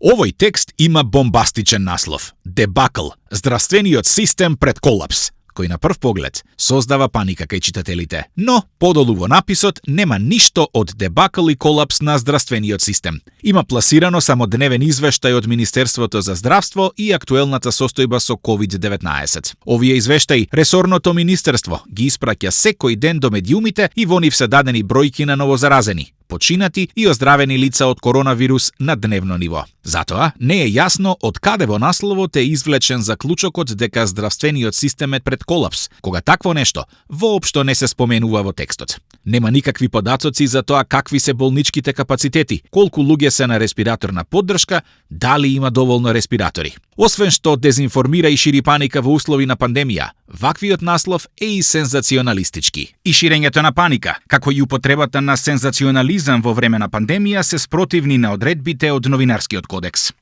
Овој текст има бомбастичен наслов. Дебакл. Здравствениот систем пред колапс, кој на прв поглед создава паника кај читателите. Но, подолу во написот, нема ништо од дебакл и колапс на здравствениот систем. Има пласирано само дневен извештај од Министерството за здравство и актуелната состојба со COVID-19. Овие извештаи ресорното министерство ги испраќа секој ден до медиумите и во нив се дадени бројки на новозаразени, починати и оздравени лица од коронавирус на дневно ниво. Затоа, не е јасно од каде во насловот е извлечен заклучокот дека здравствениот систем е пред колапс, кога такво нешто воопшто не се споменува во текстот. Нема никакви податоци за тоа какви се болничките капацитети, колку луѓе се на респираторна поддршка, дали има доволно респиратори. Освен што дезинформира и шири паника во услови на пандемија, ваквиот наслов е и сензационалистички. И ширењето на паника, како и употребата на сензационализам во време на пандемија се спротивни на одредбите од новинарскиот кодекс.